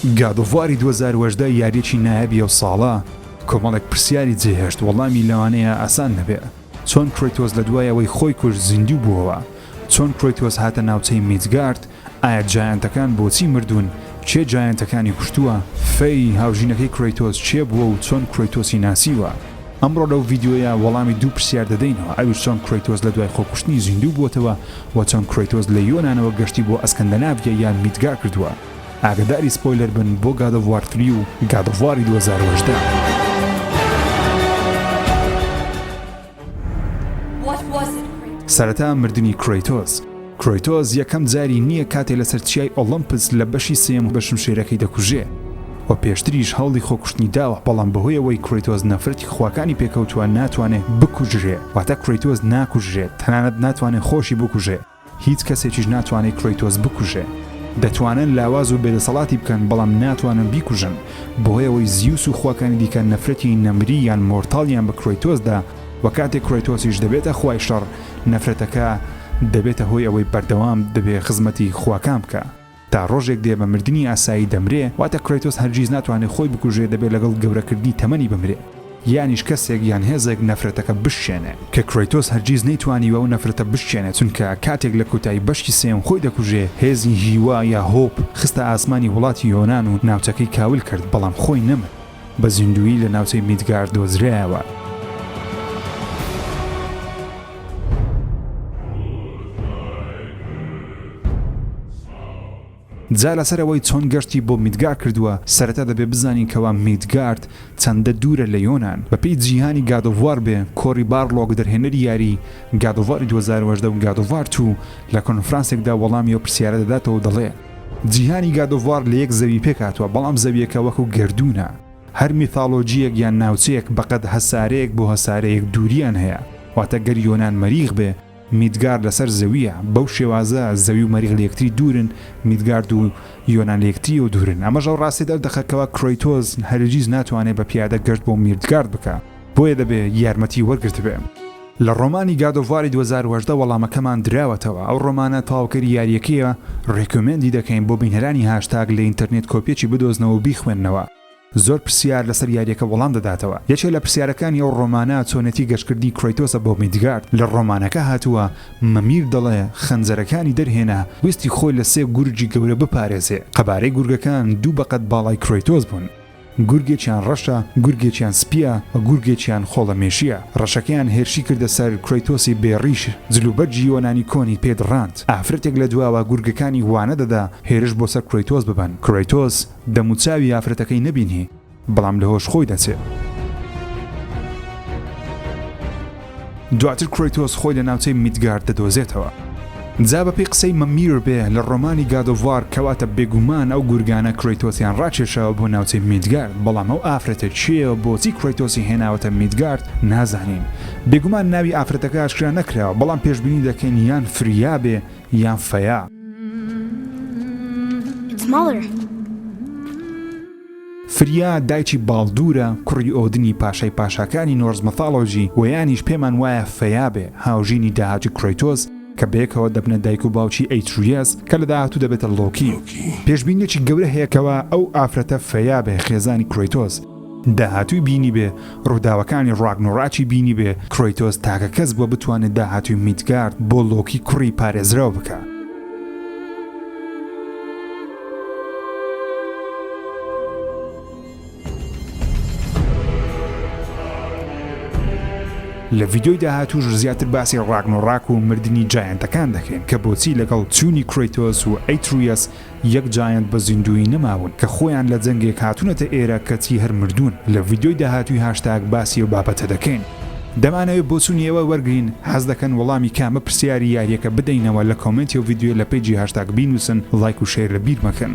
God of War ی 2018 یاریەکی نایابی ئەو ساڵە کۆمەڵێک پرسیاری جێهێشت وەڵامی لەوانەیە ئاسان نەبێ چۆن کرەیتۆس لە دوای ئەوەی خۆی کوشت زیندوو بووەوە چۆن کرەیتۆس هاتە ناوچەی میدگارد ئایا giant ەکان بۆچی مردوون کێ giant ەکانی کوشتووە فەی هاوژینەکەی کرەیتۆس کێ بووە و چۆن کرەیتۆسی ناسیوە ئەمڕۆ لەو ڤیدیۆیە وەڵامی دوو پرسیار دەدەینەوە ئەویش چۆن کرەیتۆس لە دوای خۆکوشتنی زیندوو بووەتەوە و چۆن کرەیتۆس لە یۆنانەوە گەشتی بۆ ئەسکەندەناڤیا یان میدگار کردووە. ئاگەداری spoiler بن بۆ God of War three و God of War ی 2018. سەرەتا مردنی کرەیتۆس. کرەیتۆس یەکەم جاری نییە کاتێ لەسەر چیای ئۆڵمپس لە بەشی سێیەم بە شمشێرەکەی دەکوژێ و پێشتریش هەوڵی خۆکوشتنی داوە بەڵام بەهۆی ئەوەی کرەیتۆس نەفرەتی خواکانی پێکەوتووە ناتوانێ بکوژرێ واتە کرەیتۆس ناکوژرێت تەنانەت ناتوانێ خۆشی بکوژێ. هیچ کەسێکیش ناتوانێت کرەیتۆس بکوژێ. دەتوانن لاواز و بێدەسەڵاتی بکەن بەڵام ناتوانن بیکوژن، بەهۆی ئەوەی زیوس و خواکانی دیکە نەفرەتی نەمری یان mortal یان بە کرەیتۆس دا و کاتێک کرەیتۆسیش دەبێتە خوای شەڕ نەفرەتەکە دەبێتە هۆی ئەوەی بەردەوام دەبێ خزمەتی خواکان بکا. تا ڕۆژێک دێ بە مردنی ئاسایی دەمرێ، واتە کرەیتۆس هەرگیز ناتوانێ خۆی بکوژێ دەبێ لەگەڵ گەورەکردنی تەمەنی بمرێ، یانیش کەسێک یان هێزێک نەفرەتەکە بشکێنێ، کە کرەیتۆس هەرگیز نەیتوانیوە ئەو نەفرەتە بشکێنێ چونکە کاتێک لە کۆتایی بەشی سێیەم خۆی دەکوژێ هێزی هیوا یا hope خستە ئاسمانی وڵاتی یۆنان و ناوچەکەی کاول کرد بەڵام خۆی نەمرد بە زیندوویی لە ناوچەی میدگارد دۆزرایەوە. جا لەسەر ئەوەی چۆن گەشتی بۆ میدگار کردووە، سەرەتا دەبێ بزانین کەوا میدگارد چەندە دوورە لە یۆنان. بەپێی جیهانی God of War بێ، کۆری بارلۆگ دەرهێنەری یاری God of War ی 2018 و God of War two لە کۆنفرانسێکدا وەڵامی ئەو پرسیارە دەداتەوە و دەڵێ، جیهانی God of War لە یەک زەوی پێکهاتووە، بەڵام زەوییەکە وەکو گەردوونە. هەر میثاڵۆجییەک یان ناوچەیەک بەقەد هەسارەیەک بۆ هەسارەیەک دوورییان هەیە، واتە گەر یۆنان مەریخ بێ، میدگارد لەسەر زەوییە، بەو شێوازە زەوی و مەریخ لەیەکتری دوورن، میدگارد و یۆنان لەیەکتریەوە دوورن، ئەمەش ئەو ڕاستیە دەردەخا کەوا کرەیتۆس هەرگیز ناتوانێ بە پیادە گەشت بۆ میردگارد بکا، بۆیە دەبێ یارمەتی وەرگرتبێ. لە ڕۆمانی God of War ی 2018 وەڵامەکەمان دراوەتەوە، ئەو ڕۆمانە تەواوکەری یارییەکەیە، recommend ی دەکەین بۆ بینەرانی هاشتاگ لە ئینتەرنێت کۆپیەکی بدۆزنەوە و بیخوێننەوە. زۆر پرسیار لەسەر یاریەکە وەڵام دەداتەوە. یەکێ لە پرسیارەکانی ئەو ڕۆمانە چۆنێتی گەشتکردنی کرەیتۆسە بۆ میدگارد. لە ڕۆمانەکە هاتووە مەمیر دەڵێ خەنجەرەکانی دەرهێنا ویستی خۆی لە سێ گورگی گەورە بپارێزێ. قەبارەی گورگەکان دوو بەقەد باڵای کرەیتۆس بوون. گورگێکیان ڕەشە، گورگێکیان سپییە و گورگێکیان خۆڵەمێشییە. ڕەشەکەیان هێرشی کردە سەر کرەیتۆسی بێ ڕیش، جلوبەرگی یۆنانی کۆنی پێ دڕاند. ئافرەتێک لە دواوە گورگەکانی وانە دەدا هێرش بۆ سەر کرەیتۆس ببەن. کرەیتۆس دەموچاوی ئافرەتەکەی نەبینی، بەڵام لە هۆش خۆی دەچێ. دواتر کرەیتۆس خۆی لە ناوچەی میدگارد دەدۆزێتەوە. جا بەپێی قسەی مەمیر بێ لە ڕۆمانی God of War کەواتە بێگومان ئەو گورگانە کرەیتۆسیان ڕاکێشاوە بۆ ناوچەی میدگارد، بەڵام ئەو ئافرەتە کێیە و بۆچی کرەیتۆسی هێناوەتە میدگارد نازانین. بێگومان ناوی ئافرەتەکە ئاشکرا نەکراوە، بەڵام پێشبینی دەکەین یان فریا بێ یان فەیا. It's mother. فریا دایکی باڵدورە، کوڕی ئۆدنی پاشای پاشاکانی Norse mythology و یانیش پێمان وایە فەیا بێ، هاوژینی داهاتووی کرەیتۆس، کە بەیەکەوە دەبنە دایک و باوکی ئەیتریەس کە لە داهاتوو دەبێتە لۆکی. پێشبینیەکی گەورە هەیە کەوا ئەو ئافرەتە فەیا بێ خێزانی کرەیتۆس. داهاتووی بینیبێ، ڕووداوەکانی ڕاگنۆراکی بینیبێ، کرەیتۆس تاکە کەس بووە بتوانێت داهاتووی میدگارد بۆ لۆکی کوڕی پارێزراو بکا. لە ڤیدیۆی داهاتووش زیاتر باسی ڕاگنۆراک و مردنی giant ەکان دەکەین کە بۆچی لەگەڵ چوونی کرەیتۆس و ئەیتریەس یەک giant بە زیندوویی نەماون کە خۆیان لە جەنگێک هاتوونەتە ئێرە کەچی هەر مردوون لە ڤیدیۆی داهاتووی هاشتاگ باسی ئەو بابەتە دەکەین دەمانەوێت بۆچوونی ئێوە وەرگرین حەز دەکەن وەڵامی کامە پرسیاری یاریەکە بدەینەوە لە comment ی ئەو ڤیدیۆیە لە page ی هاشتاگ بینوسن ڵایک و share لە بیر مەکەن.